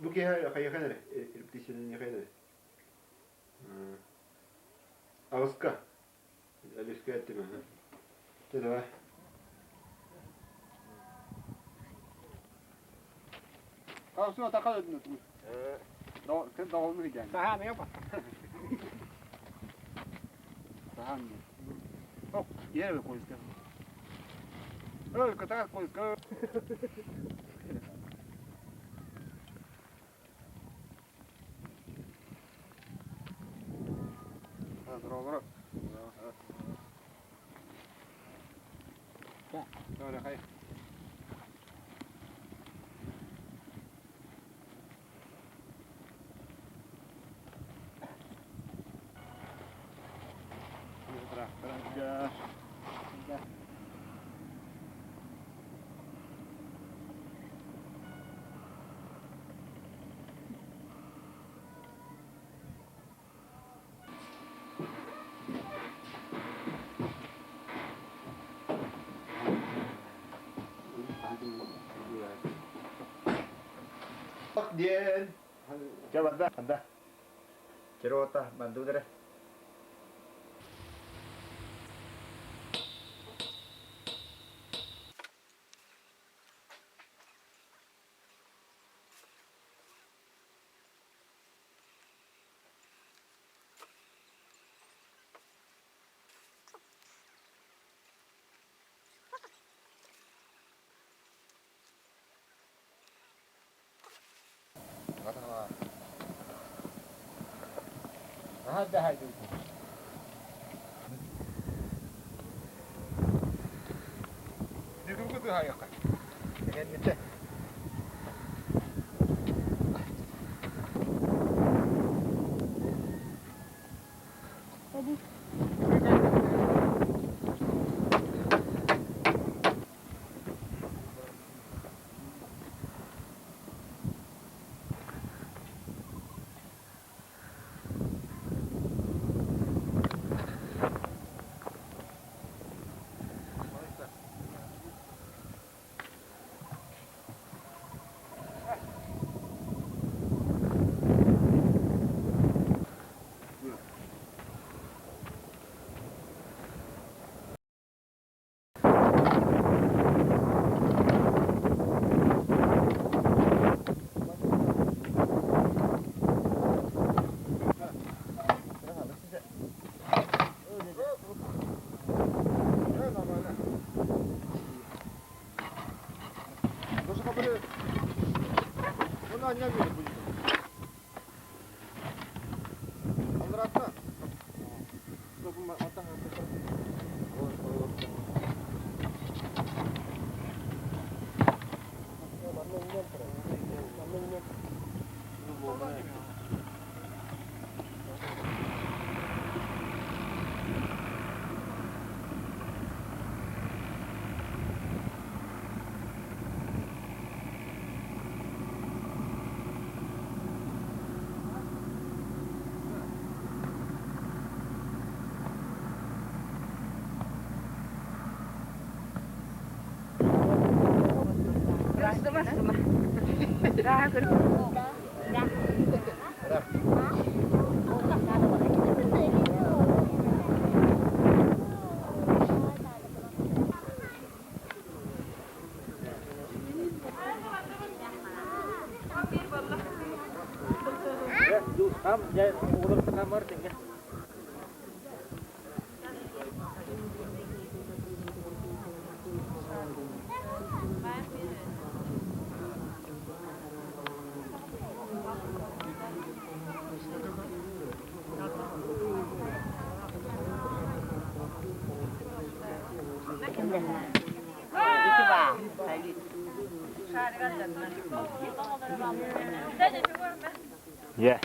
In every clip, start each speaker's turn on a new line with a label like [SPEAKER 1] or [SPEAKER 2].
[SPEAKER 1] Бу киэһэ хайыахан эрэ, репетицияланыахай эрэ. Аҕыска. Алүскэ эттим аха. Чэ давай.
[SPEAKER 2] Все, така Довольно идеально. Сахан. О, я koyska. Ой, кота koyska. Здорово. Давай,
[SPEAKER 1] Диэн. Дьэ барда, барда. Чирота, бандуудара. Yeah.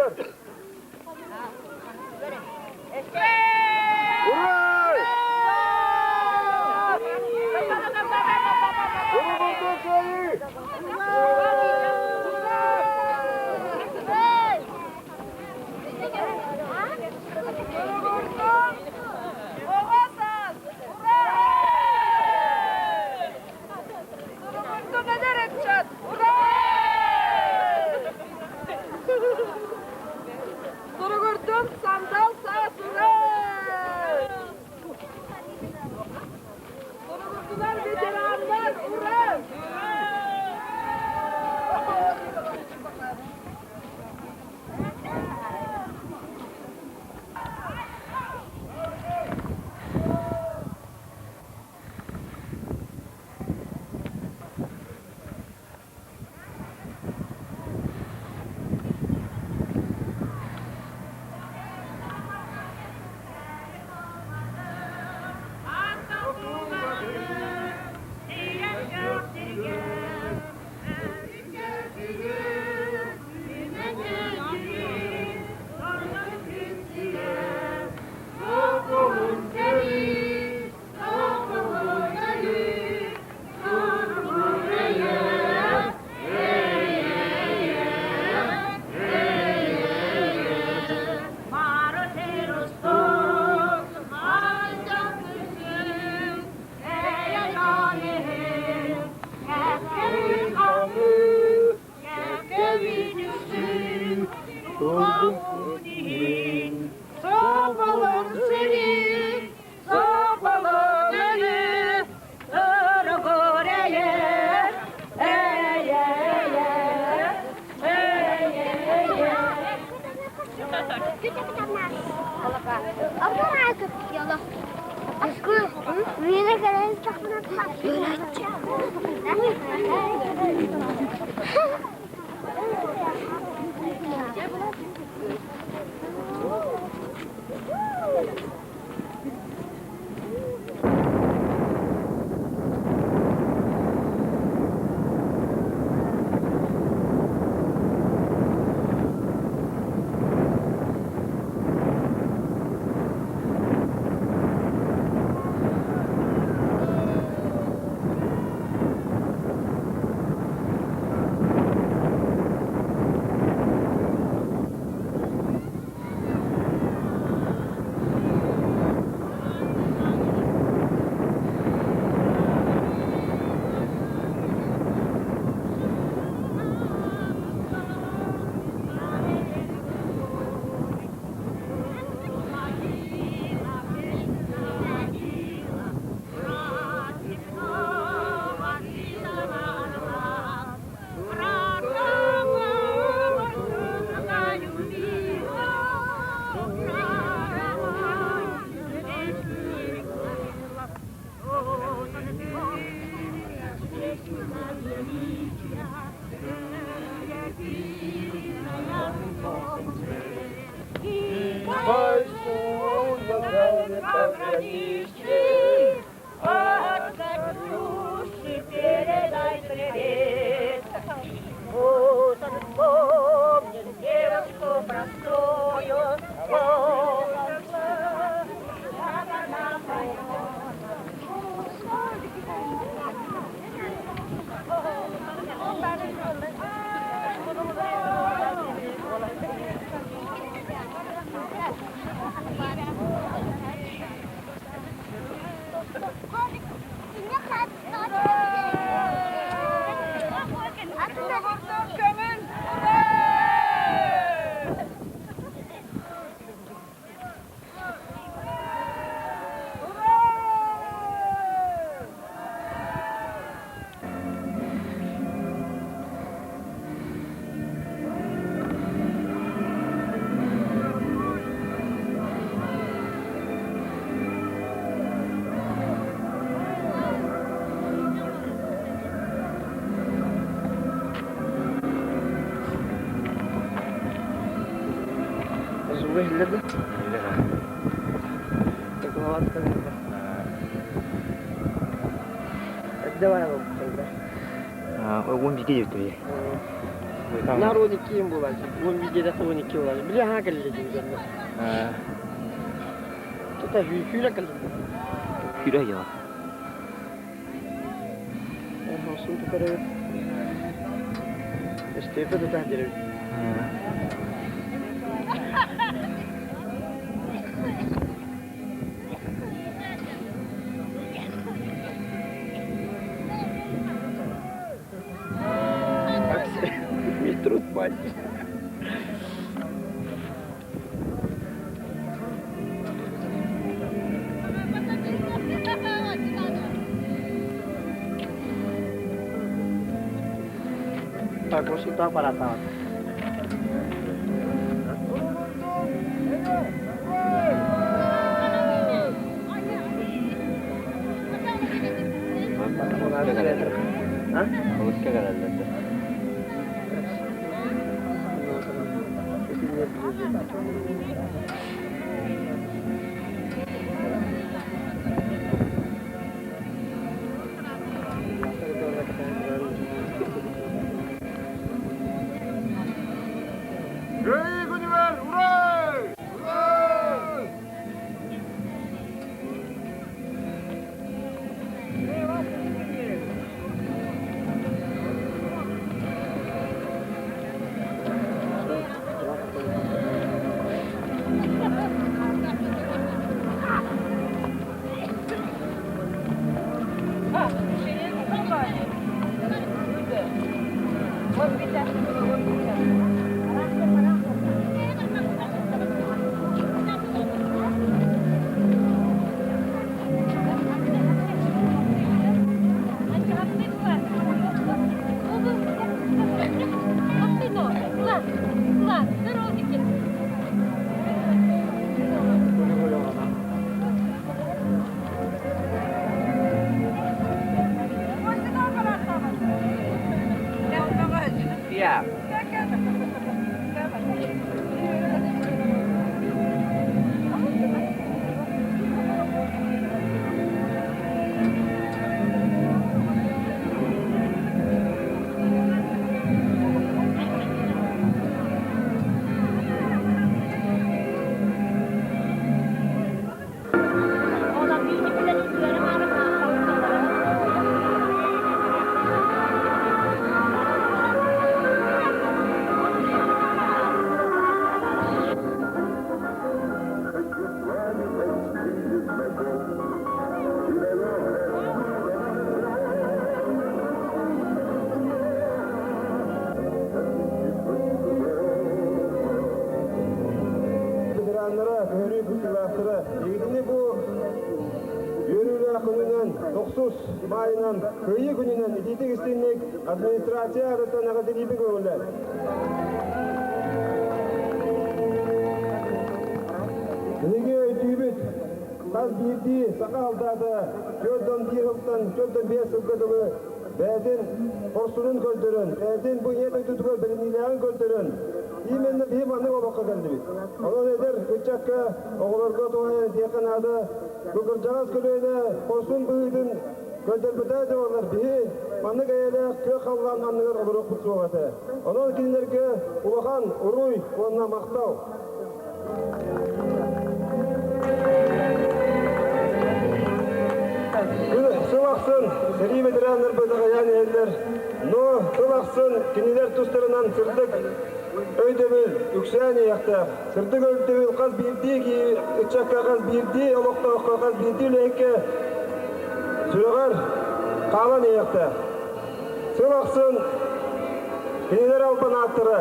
[SPEAKER 1] Ура!
[SPEAKER 3] Оҕо саас! Ура! Туругурдун эдэр ыччат! Ура! Туругурдун сандал саас! Ура! Туругурдулар ветераннар! Ура! Туругурдун көҥүл! Ура! Ура!
[SPEAKER 4] Зубы иһиллэр да? Такулаватка да. Давай,
[SPEAKER 1] Уон бииргэ диэбит.
[SPEAKER 4] Наар 12 им буолааччы. 11 диэтэххэ 12 буолааччы. Били аһаа кэллэ дии дьонно. Тута сүүрэ кэллэ.
[SPEAKER 1] Сүүрэ дьоҕо.
[SPEAKER 4] Суу тутар Өстөөхө тута сылдьар Труд мальчик. Так, вот сюда пора так.
[SPEAKER 1] Олукка кэлэллэр да.
[SPEAKER 2] Кыайыы күнүгэр ура! Ура!
[SPEAKER 1] Yeah.
[SPEAKER 5] Ветераннара, көһөрүү кыттыылаахтара, итини бу үөрүүлээх күнүнэн, тохсус маайынан, Кыайыы күнүнэн итиитик истиҥник администрация аатыттан эҕэрдэлиибин көҥүллэр. Биһиги өйдүүбүт, хас биирдии саха алтаата 41 сылтан 45 сылга дылы бэйэтин хорсунун көрдөрөн, бэйэтин бу ийэ дойдутугар бэриниилээҕин көрдөрөн, именно биһи маннык олоххо кэллибит. Онон эдэр ыччакка, оҕолорго туһаайан этиэххэ наада, бу кырдьаҕас көлүөнэ хорсун быһыытын көрдөрбүтэ да буоллар, биһи маннык эйэлээх күөх халлаан анныгар олоруохпут суох этэ. Онон кинилэргэ улахан уруй уонна махтал. Сыл ахсын сэрии ветераннарбыт аҕыйаан иһэллэр, но сыл ахсын кинилэр тустарынан сырдык өйдөбүл үксээн иһиэхтээх. Сырдык өйдөбүл хас биирдии киһи ыччакка, хас биирдии олохтооххо, хас биирдии үлэһиккэ сүрэҕэр хаалан иһиэхтээх. Сыл ахсын кинилэр албан ааттара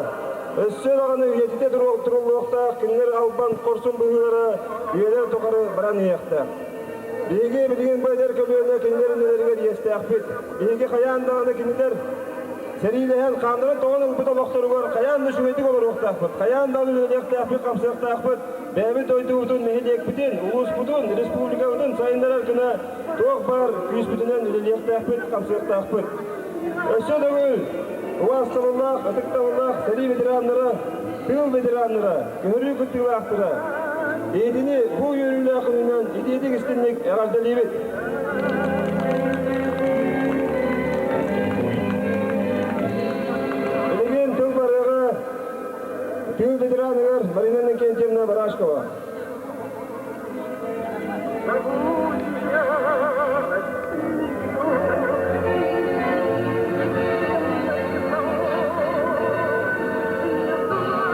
[SPEAKER 5] өссө даҕаны үйэтитэ туруллуохтаах, кинилэр албан хорсун быһыылара үйэлэр тухары баран иһиэхтээх. Биһиги билигин бу эдэр көлүөнэ кинилэр иннилэригэр иэстээхпит. Биһиги хайаан даҕаны кинилэр сэриилэһэн хааннарын тоҕон ылбыт олохторугар хайаан да үчүгэйдик олоруохтаахпыт, хайаан даҕаны үлэлиэхтээхпит, хамсыахтаахпыт, бэйэбит дойдубутун, нэһилиэкпитин, улууспутун, республикабытын сайыннарар гына туох баар күүспүтүнэн үлэлиэхтээхпит, хамсыахтаахпыт. Өссө төгүл убаастабыллаах, ытыктабыллаах сэрии ветераннара, тыыл ветераннара, көһөрүү кыттыылаахтара, итини бу үөрүүлээх күнүнэн итиитик истинник эҕэрдэлиибит! Билигин тыл ветераныгар Марина Иннокентьевна Барашкова.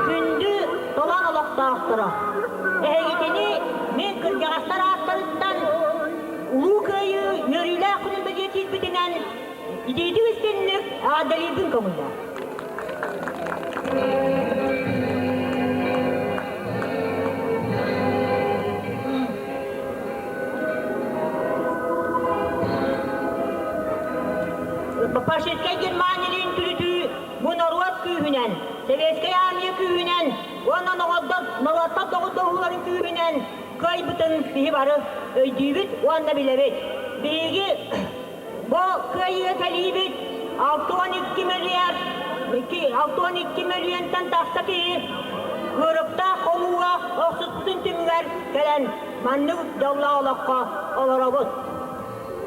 [SPEAKER 6] Күндү толон олохтоохторо, эһигитини мин кырдьаҕастар ааттарыттан Улуу Кыайыы үөрүүлээх күнүн бэлиэтиирбитинэн итиитик истинник эҕэрдэлиирбин көҥүллээ. Фашистскай Германиялыын түрүтүү бу норуот күүһүнэн, Советскай армия күүһүнэн уонна норуоттар доҕордоһууларын күүһүнэн кыайбытын биһи бары өйдүүбүт уонна билэбит. Биһиги Бу кыайыыга кэлиибит 62 мөлүйүөн 62 мөлүйүөнтэн тахса киһи кыырыктаах хонууга охсуспутун түмүгэр кэлэн маннык дьоллоох олоххо олоробут.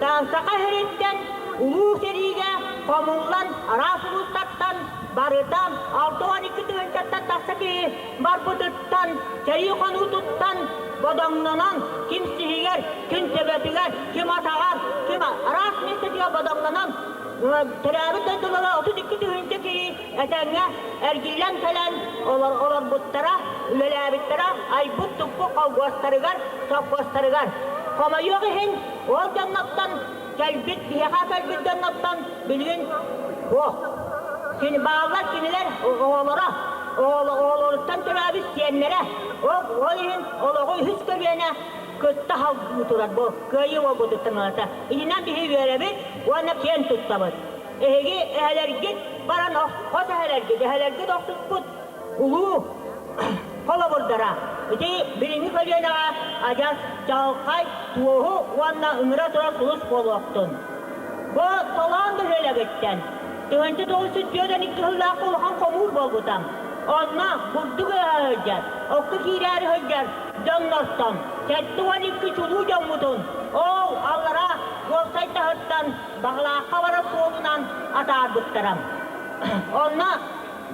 [SPEAKER 6] Саха сириттэн улуу сэриигэ хомуллан араас улуустартан барыта 62 тыһыынчаттан тахса киһи барбытыттан, сэрии хонуутуттан бодоҥнонон, ким сиһигэр, ким төбөтүгэр, ким атаҕар, ким араас миэстэтигэр бодоҥнонон, төрөөбүт дойдулара 32 тыһыынча киһи этэҥҥэ эргиллэн кэлэн олорбуттара, үлэлээбиттэрэ, айбыт-туппут колхуостарыгар, совхозтарыгар. Хомойуох иһин, ол дьонноттон кэлбит, биһиэхэ кэлбит дьонноттон билигин суох. Кини бааллар кинилэр оҕолоро, оҕолоруттан төрөөбүт сиэннэрэ. Ол иһин олоҕу үһүс көлүөнэ кытта салгыы турар бу кыайыы буолбутуттан ылата. Итинэн биһи үөрэбит уонна киэн туттабыт. Эһиги эһэлэргит баран хос эһэлэргит, эһэлэргит охсуспут улуу холобурдара. Ити билиҥҥи көлүөнэҕэ адьас чаҕылхай туоһу уонна ыҥыра турар сулус буолуохтун. Бу Толоон бөһүөлэгиттэн 1942 сыллаахха улахан хомуур буолбута. Онно бурдук ыаһа сылдьар, окко киирээри сылдьар дьоннортон 72 чулуу дьоммутун ол аллараа уопсай таһыттан Баҕалаахха барар суолунан атаарбыттара. Онно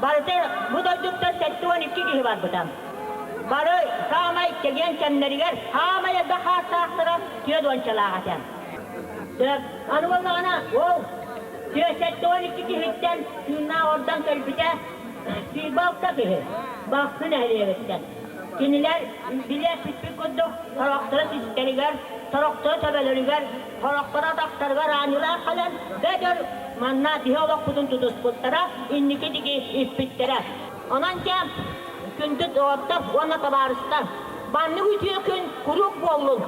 [SPEAKER 6] Барыта бу дойдуттан 72 киһи барбыта. Бары саамай чэгиэн кэмнэригэр саамай элбэх хаастаахтара түөрт уончалаах этэ. Аны буоллаҕына ол 72 киһиттэн тыыннаах ордон кэлбитэ 26 киһи Бахсы нэһилиэгиттэн. Кинилэр билэ сүппүт курдук сорохторо систэригэр, сорохторо төбөлөрүгэр, сорохторо атахтарыгар аанньалаах кэлэн бэдэр манна биһи олохпутун тутуспуттара, инники диги иппиттэрэ. Онон дьэ, күндү доҕоттор уонна табаарыстар, маннык үтүө күн куруук буоллун,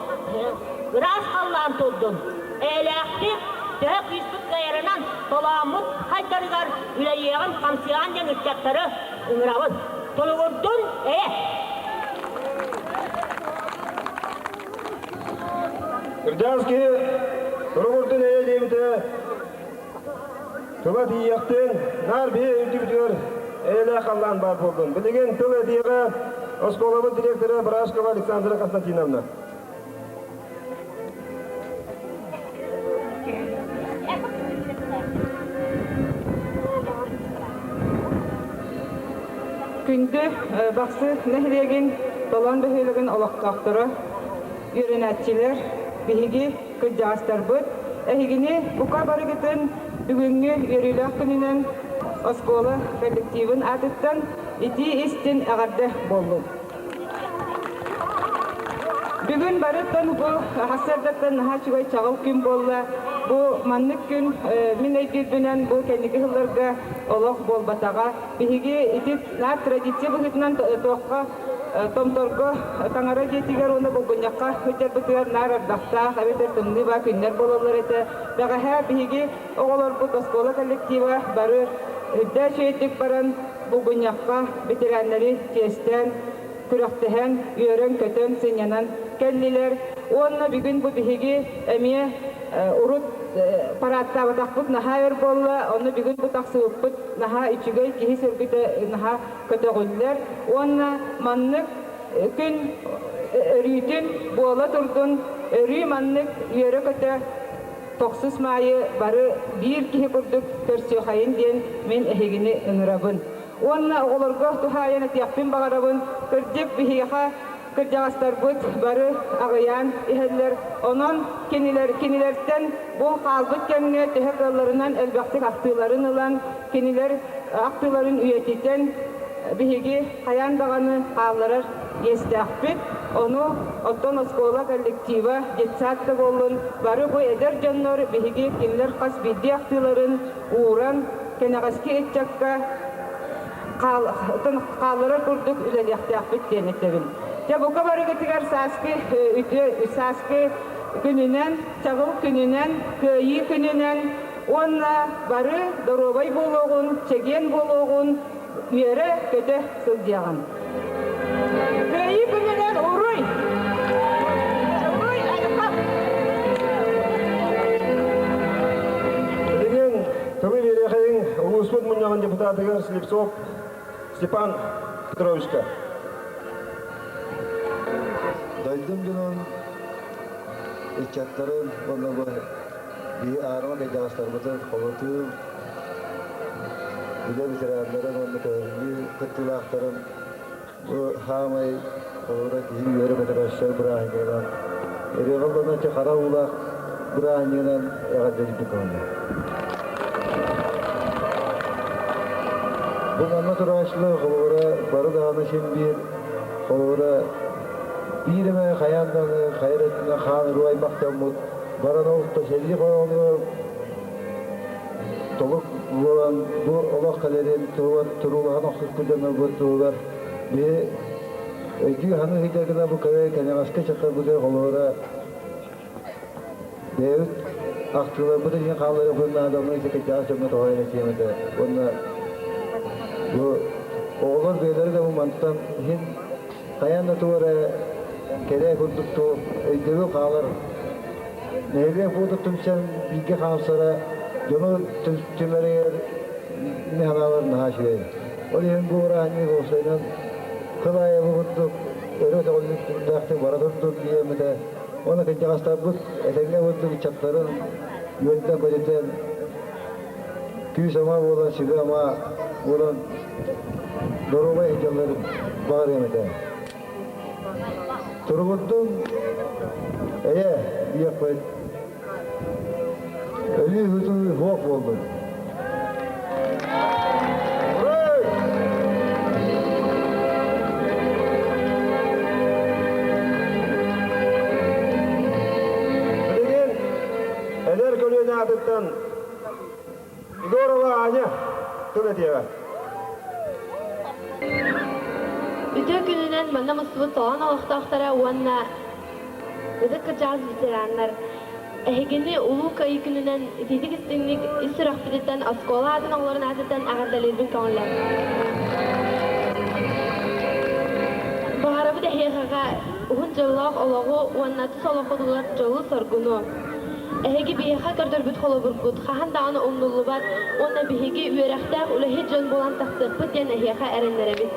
[SPEAKER 6] ыраас халлаан турдун, эйэлээхтик, төһө күүспүт кыайарынан толооммут хайдарыгар үлэлиэҕин, хамсыаҕын диэн ыччаттары ыҥырабын. Толугурдун, эйэ!
[SPEAKER 5] Кырдьаҕас киһи туругурдун эйэ диэбитэ тыла тиийиэхтин, наар биһи үрдүбүтүгэр эйэлээх халлаан баар буоллун. Билигин тыл этиэҕэ оскуолабыт директора Барашкова Александра Константиновна.
[SPEAKER 7] Күндү Бахсы нэһилиэгин Толоон бөһүөлэгин олохтоохторо, үөрэнээччилэр, биһиги кырдьаҕастарбыт, эһигини бука барыгытын бүгүҥҥү үөрүүлээх күнүнэн оскуола коллективын аатыттан итии-истин эҕэрдэ буоллун! Бүгүн барыттан бу сарсыардаттан наһаа үчүгэй чаҕыл күн буолла. Бу маннык күн мин өйдүүрбүнэн бу кэнники сылларга олох буолбатаҕа. Биһиги ити наар традиция быһыытынан туохха Томторго таҥара дьиэтигэр уонна Булгунньахха сылдьарбытыгар наар ардахтаах эбэтэр тымныы баа күннэр буолаллар этэ. Бэҕэһээ биһиги оҕолорбут оскуола коллектива бары үрдээх үчүгэйдик баран Булгунньахха ветераннары чиэстээн, күрэхтэһэн, үөрэн-көтөн, сынньанан кэллилэр. Уонна бүгүн бу биһиги эмиэ урут парадтаабатахпыт наһаа өр буолла, онно бүгүн бу тахсыбыппыт наһаа үчүгэй, киһи сөргүтэ наһаа көтөҕүллэр. Уонна маннык күн өрүүтүн буола турдун, өрүү маннык үөрэ-көтө тохсус маайы бары биир киһи курдук көрсүөхайын диэн мин эһигини ыҥырабын. Уонна оҕолорго туһаайан этиэхпин баҕарабын, кырдьык биһиэхэ кырдьаҕастарбыт бары аҕыйаан иһэллэр. Онон кинилэр кинилэртэн бу хаалбыт кэмҥэ төһө кыалларынан элбэхтик ахтыыларын ылан, кинилэр ахтыыларын үйэтитэн биһиги хайаан даҕаны хаалларар иэстээхпит. Ону оттон оскуола коллектива, детсад да буоллун, бары бу эдэр дьоннор биһиги кинилэр хас биирдии ахтыыларын ууран, кэнэҕэски ыччакка хаалларар курдук үлэлиэхтээхпит диэн этэбин. Дьэ, бука барыгытыгар сааскы үтүө сааскы күнүнэн, чаҕыл күнүнэн, кыайыы күнүнэн уонна бары доруобай буолуоҕун, чэгиэн буолуоҕун, үөрэ-көтө сылдьыаҕын. Кыайыы күнүнэн уруй! Уруй, айхал!
[SPEAKER 5] Билигин тылы биэриэхэйиҥ улууспут мунньаҕын депутатыгар Слепцов Степан Петровичка.
[SPEAKER 8] Дойдум дьонун, ыччаттарын уонна бу биһи аарыма кырдьаҕастарбытын холотуу, үлэ ветераннарын уонна көһөрүллүү кыттыылаахтарын бу хаамай холобура киһи үөрэ-көтө көрсөр бырааһынньыгынан ырыаҕа хара уулаах бырааһынньыгынан эҕэрдэлиирбит буолла. Бу манна турааччылар холобура бары даҕаны син биир холобура биир эмэ хайаан даҕаны хайа эрэ өттүнэн хаан уруу аймах дьоммут баран ол сэрии хороонугар толук буолан бу олох кэлэрин туһугар туруулаһан охсуспут дьоннорбут туһугар биһи өйдүү-саныы сылдьар гына бу кэлэр кэнэҕэски ыччаттарбытыгар холобура бэйэбит ахтыыларбытын иһин хаалларыахпытын наада, ону ити кырдьаҕас дьоҥҥо тоҕо эрэ этиэм этэ. Уонна бу оҕолор бэйэлэрэ да бу мантан иһин хайаан да тугу эрэ кэрэ курдук туох өйдөбүл хаалар. Нэһилиэк буолта түмсэн бииргэ хаамсара дьону түмэригэр мин санаабар наһаа үчүгэй. Ол иһин бу бырааһынньык уопсайынан кыл аайы бу курдук өрө көҕүллүктээхтик бара турдун диэм этэ. Уонна кырдьаҕастарбыт этэҥҥэ курдук ыччаттарын үөрдэн-көтүтэн күүс-ама буолан, сүбэ-ама буолан доруобай сылдьалларын баҕарыам этэ. Туругурдун, эйэ диэхпит, өлүү-сүтүү суох буоллун.
[SPEAKER 5] Билигин эдэр көлүөнэ аатыттан Егорова Аня тыл этиэҕэ.
[SPEAKER 9] Үтүө күнүнэн манна мустубут салон олохтоохторо уонна ытык кырдьаҕас ветераннар эһигини Улуу Кыайыы күнүнэн итиитик истиҥник ис сүрэхпититтэн оскуола аатын оҕолорун аатыттан эҕэрдэлиирбин көҥүллээн. Баҕарабыт эһиэхэҕэ уһун дьоллоох олоҕу уонна тус олоххутугар дьолу-соргуну. Эһиги биһиэхэ көрдөрбүт холобургут хаһан даҕаны умнуллубат уонна биһиги үөрэхтээх үлэһит дьон буолан тахсыахпыт диэн эһиэхэ эрэннэрэбит.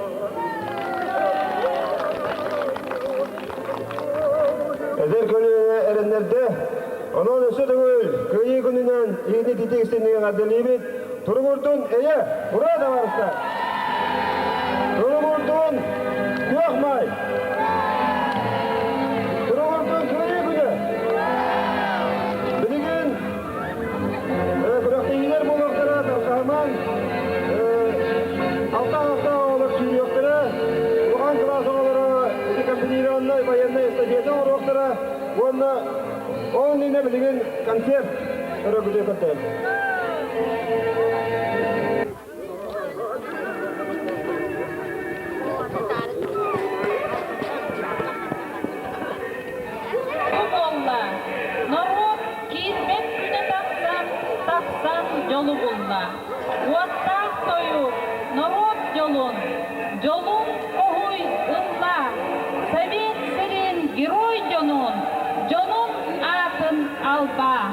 [SPEAKER 5] Эдэр көлүөнэ эрэннэрдэ. Онон өссө төгүл Кыайыы күнүнэн иини титик истиннигэ эҕэрдэлиибит. Туругурдун эйэ, ура табаарыстар! Туругурдун күөх май! Туругурдун Кыайыы күнэ! Билигин күрэхтэһиилэр буолуохтара Тархаһыман алта алта оҕолор сүүрүөхтэрэ, улахан кылаас оҕолоро ити комбинированнай военнай эстафета оҥоруохтара уонна ол иннинэ билигин концерт өрөгүтү көрдөөн.
[SPEAKER 10] Бу буолла норуот киирбэт күнэ тахсан, тахсан дьолу булла. Уоттаах тойук норуот дьолун, дьолун хоһуй ылла. Совет сирин герой дьонун, дьонун аатын албаа.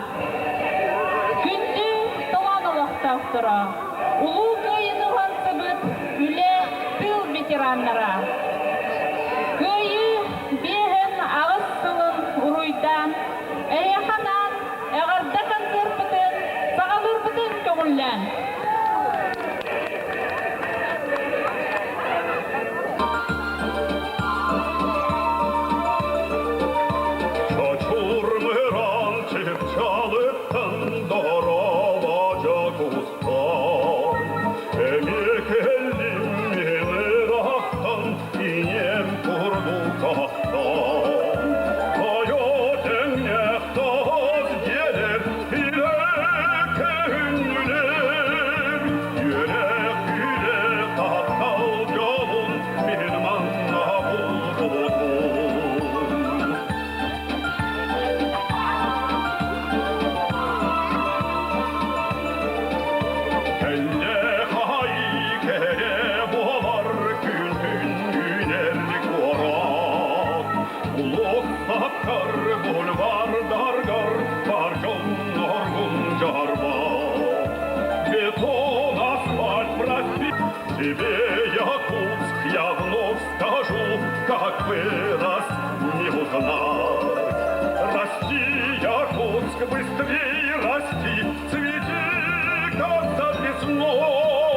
[SPEAKER 10] Күндү толоон олохтоохторо, Улуу Кыайыыны уһансыбыт үлэ, тыыл ветераннара! Кыайыы 58 сылын уруйдаан, эһиэхэ анаан эҕэрдэ концерпытын саҕалыырбытын көҕүллээн!
[SPEAKER 11] Как вырос, не узнать. Расти, Якутск, быстрее расти, цвети, как сад весной.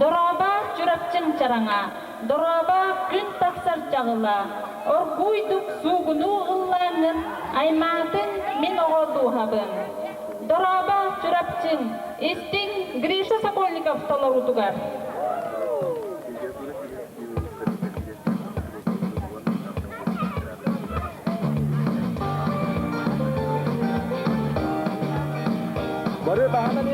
[SPEAKER 10] Дорообо, Чурапчыҥ чараҥа, дорообо, күн тахсар чаҕыла, оргууйдук суугунуу ыллааҥҥын аймаатыҥ мин оҕо дууһабын. Дорообо, Чурапчыҥ, истиҥ Гриша Сокольников толоруутугар.
[SPEAKER 5] Бары баһынан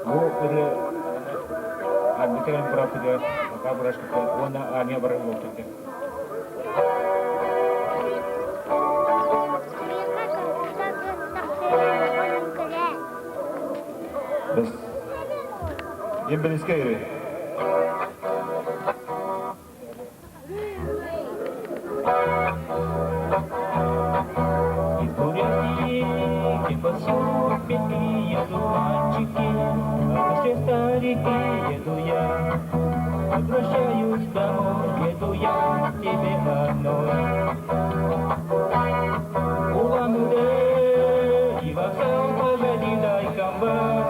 [SPEAKER 12] Бу ырыа арбитран быраппытыгар пока бырашкыта уонна армия барар буолтуйда.
[SPEAKER 5] Бес. Дембелеске ыры.
[SPEAKER 13] Из Бурятии, где пасут петли, еду мальчики, а все старики еду я. Возвращаюсь домой, еду я к тебе одной. Улан-Удэ и вокзал, погоди, дай комбат,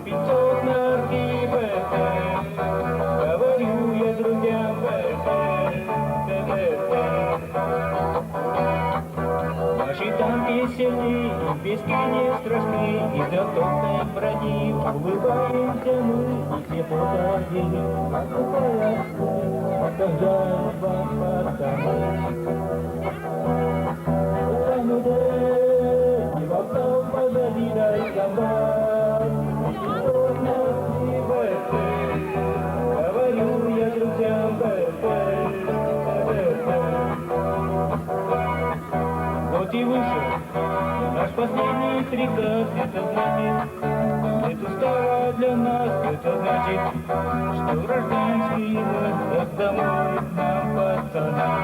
[SPEAKER 13] 500 на РТБТ. Говорю я друзьям, БТ, БТ. Пески не страшны и затопной брони, Улыбаемся мы и все позади, Отступая мы, вам пацаны. Улан-Удэ, и вокзал позади райкомбат, 500 на ВТ, говорю я друзьям БТ, БТ. Вот и вышел наш последний приказ, это значит, нет устава для нас, это значит, что гражданский воздах домой к нам, пацанам.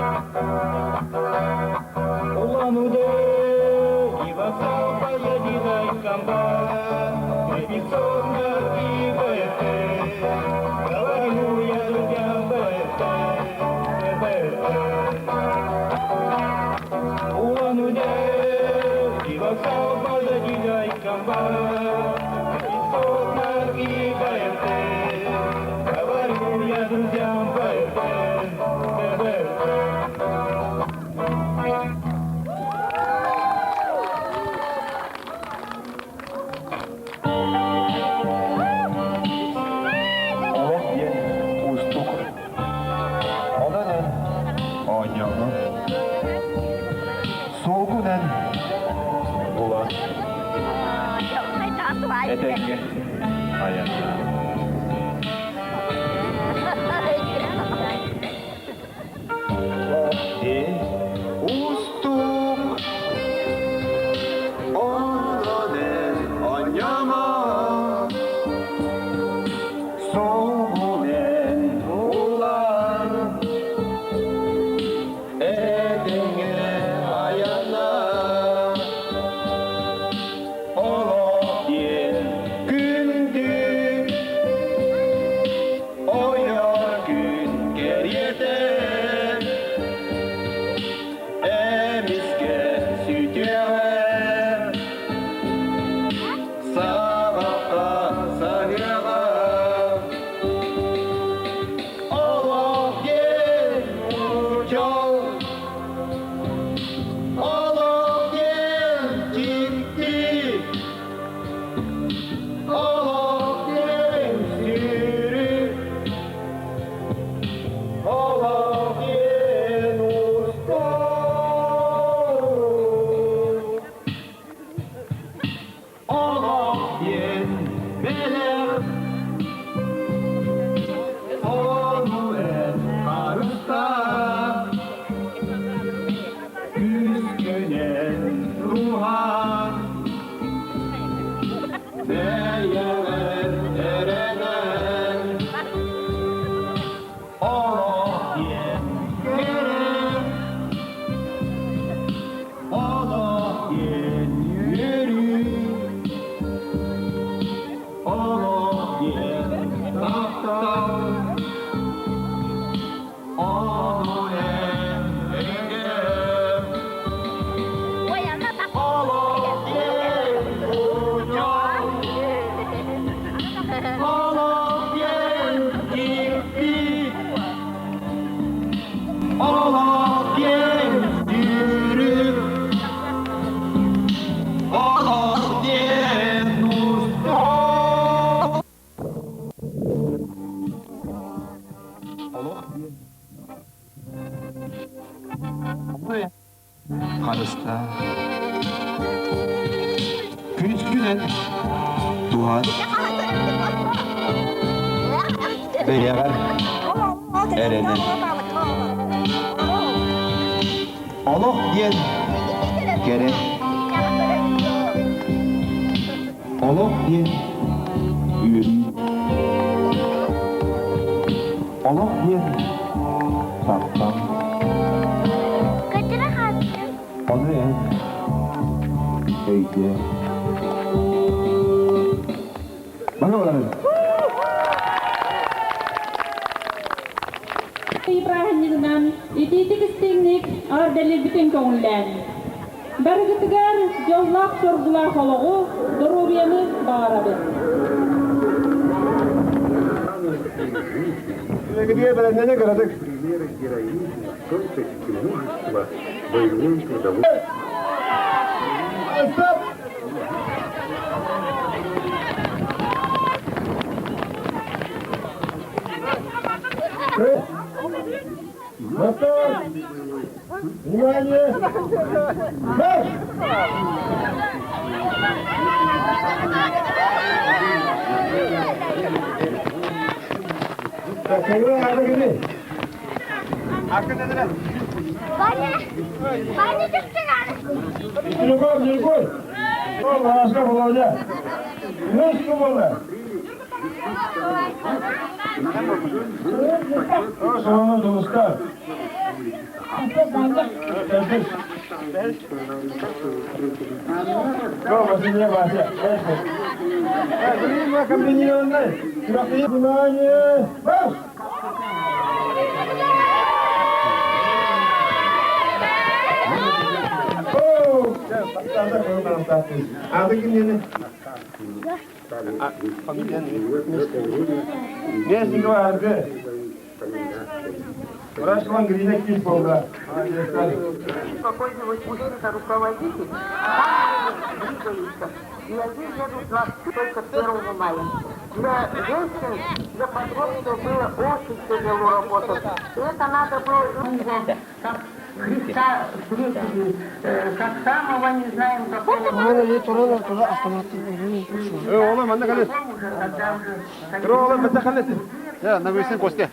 [SPEAKER 13] Улан-Удэ и вокзал позади райкомбат, 500 и ВТ, говорю я друзьям БТ, БТ. Улан-Удэ и вокзал позади райкомбат, 500 и ВТ, говорю я друзьям БТ, БТ.
[SPEAKER 14] Олох диэн уустук. Онон эн оонньоону. Суолгунан булан этэҥҥэ айаннаа. Диэн уустук. Онон эн оонньоомо. Суолгунан булан этэҥҥэ айаннаа. Олох диэн күндү, ойор күн кэриэтэ, эмискэ сүтүөҕэ, саҕахха саһыаҕа. Олох диэн дьол, олох диэн дьикти, олох диэн сүүрүк, олох диэн устун. Олох диэн бэлэх, ону эн харыстаа, Күскүнэн туһан, бэйэҕэр эрэнэн, олох диэн кэрэ, олох диэн үөрүү, олох диэн таптал, ону эн өйдөөн, олох диэн дьол, олох диэн дьикти, олох диэн сүүрүк, олох диэн устун. Олох диэн харыстаа. Күнүскүнэн туһан бэйэҕэр эрэнэн. Олох диэн кэрэ. Олох диэн үөрүү. Олох диэн таптал. Ону эн өйдөө. Бары олорун.
[SPEAKER 10] Праһынньыгынан итиитик истиҥник эҕэрдэлиирбитин көҥүллээн. Барыгытыгар дьоллоох-соргулаах олоҕу, доруобуйаны баҕарабыт.
[SPEAKER 5] Где бэлэмнэни кыратык. Стоп! На старт! Внимание! Марш! Так, игра, ары кини. Другой, другой. Ол, Володя. Мышку было. Соны достар. Внимание! Марш! Местникова Аргы. Врашкалан Гринек кис болда.
[SPEAKER 6] Какой-нибудь мужчина-руководитель, двигаются, и они едут только 1 мая. Для женщин, для подростков было очень тяжело работать. И это надо было, как Христа встретили, как самого не знаем какого.
[SPEAKER 2] Oğlum anne kalet. Oğlum bende kalet. Ya ne bilsin Kostya.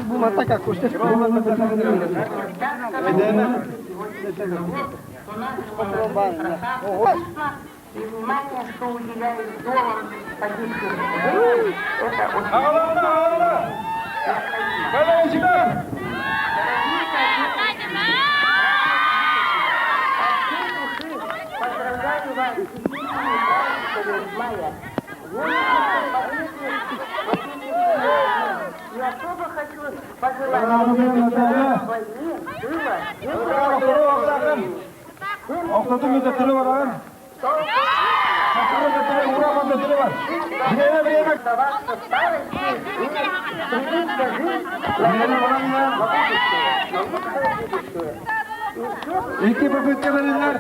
[SPEAKER 4] Bu mataka Kostya.
[SPEAKER 2] Oğlum bende kalet.
[SPEAKER 6] И внимание, что уделяют домам погибших женщин, это очень...
[SPEAKER 5] Ağlama ağlama.
[SPEAKER 6] Поздравляю вас с мая. И особо хочу пожелать, войне было
[SPEAKER 5] Охтотун мөдөттөрү бар ағын. Мөдөттөрү, ура мөдөттөрү бар. Время, время. Время баран ya. İki попытка verirler.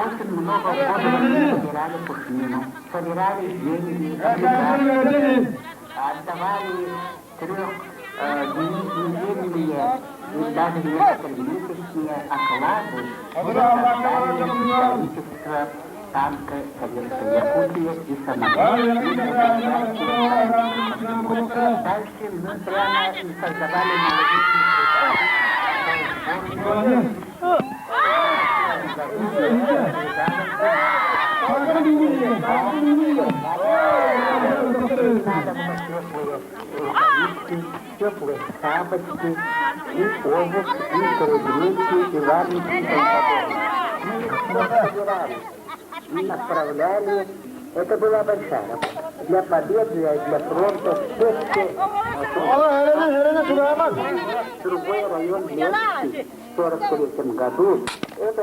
[SPEAKER 6] Очень много собирали пушнину, собирали деньги, отдавали трехнедельные и даже несколько оклады правительства танка Советской Якутии и Самары. Дальше мы прямо и создавали теплые тапочки, и обувь, и телогрейки, и валенки, и тому подобное. Мы их собирали и отправляли. Это была большая работа. Для победы, для фронта, все, все. Другой район Ленский в 43 году. Это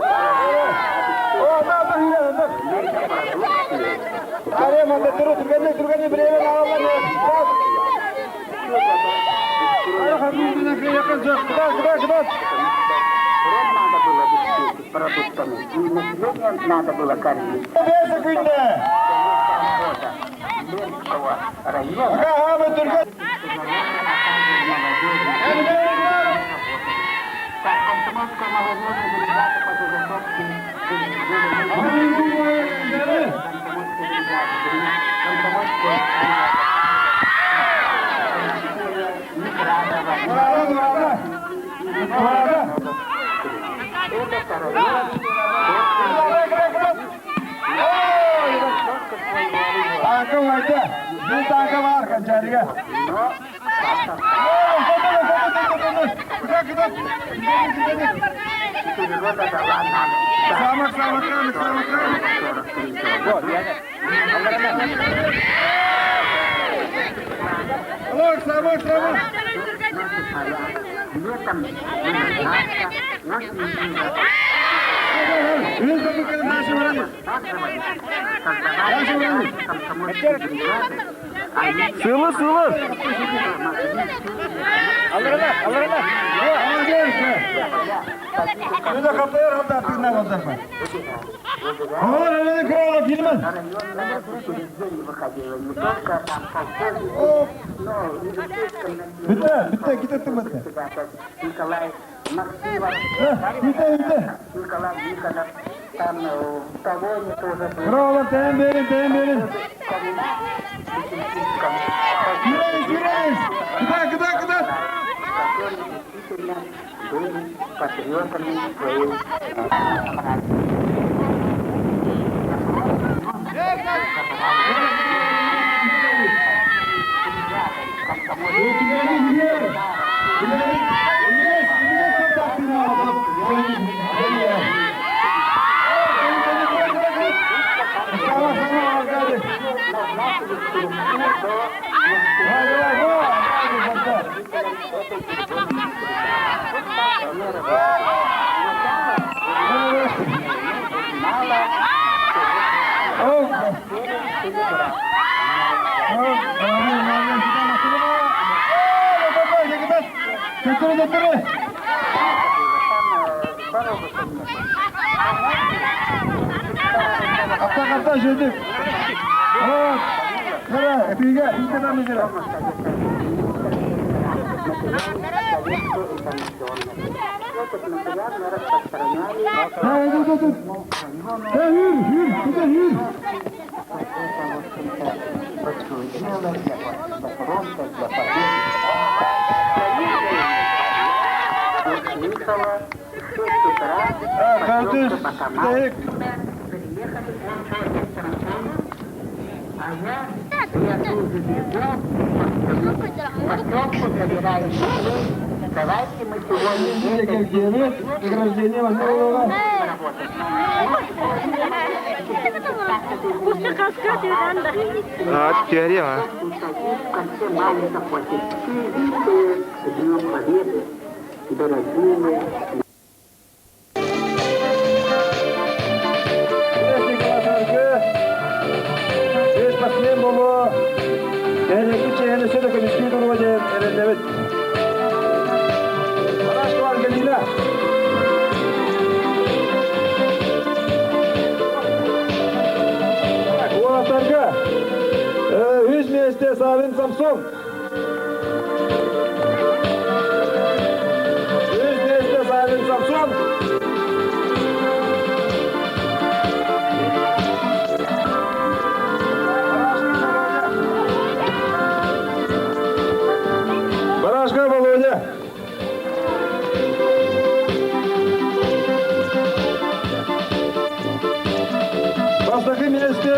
[SPEAKER 6] Фронт надо было обеспечить продуктами, и население надо было кормить. Ленского района. Комсомольская молодежная бригада по заготовке Комсомольская
[SPEAKER 5] Tanka vardı. Bir tanka var kaçarıga. Samak samak samak samak. Samak samak samak.
[SPEAKER 14] Сылы, сылы!
[SPEAKER 2] Алырына, алырына. Şöyle kapıya hatta tırnak olacak mı? Aman elini kıralım girmez. Bitti, bitti, gidettim bitti. Bitti, bitti. Bravo, teyin verin, teyin verin. Yürüyüz, yürüyüz. Gıda, gıda, gıda. Götürü götürü. Apta kapta jöldük. Evet. Nere? Epige, epige mizire. Hey, dur dur dur. Hey, hür, hür, bir de hür. Картуз, Дайык.
[SPEAKER 14] А, теорема.
[SPEAKER 5] Савин Самсон. Үс миэстэ Савин Самсон. Барашка Володя. Бастакы миэстэ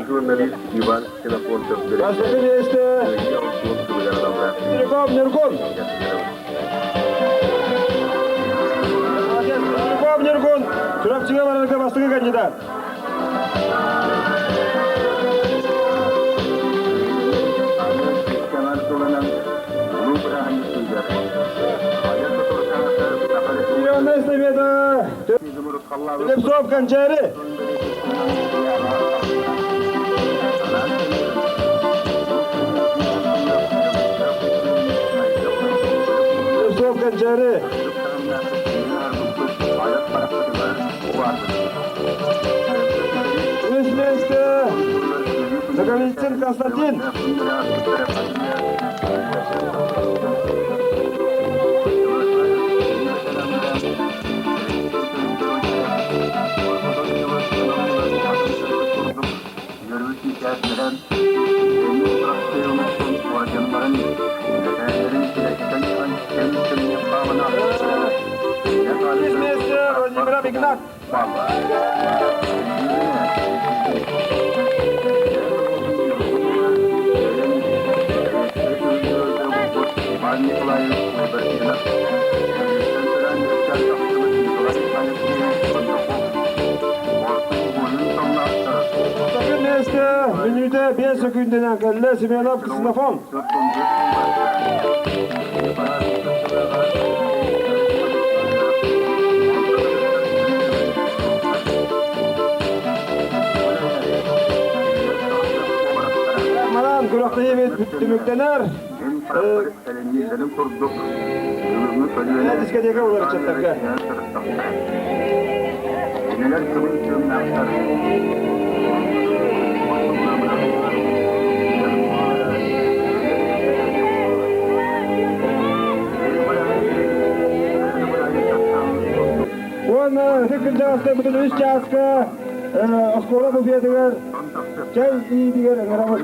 [SPEAKER 15] Журналист Иван Ксенофонтов
[SPEAKER 5] Бастакы миэстэ Нуркон Нуркон. Нуркон Нуркон. Чурапчыга барарга бастакы кандидат. Слепцов Кончари. Слепцов Кончари. Үс миэстэ Наговицын Константин. Үс миэстэ Владимир Игнат. Бастакы миэстэ мүнүүтэ 5 сөкүүндэнэн кэллэ Семенов Ксенофон. Манан күрэхтэһиибит түмүктэнэр. Дискотека уларычаттарга.
[SPEAKER 15] Кинилэр кыбын тыыннаахтар.
[SPEAKER 5] Уонна ытык кырдьаҕастарбытын үс чааска оскуола буфетыгар чэй иитигэр ыҥырабыт.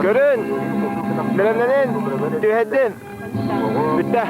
[SPEAKER 14] Көрүн, бэлэмнэнин, түһэрдин. Бүттэ.